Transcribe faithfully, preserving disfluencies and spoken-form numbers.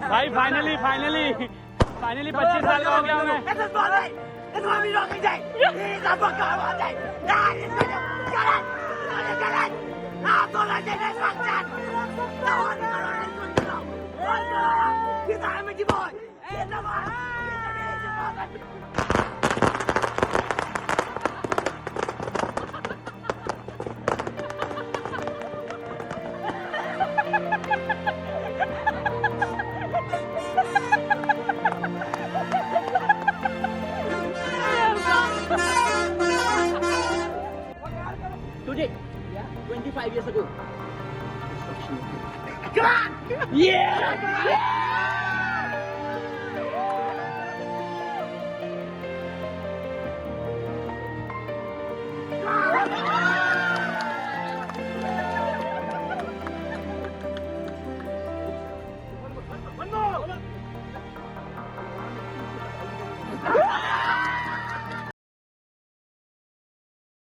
भाई, finally, finally, finally पच्चीस साल का हो गया मैं। Today, twenty-five years ago. Yeah!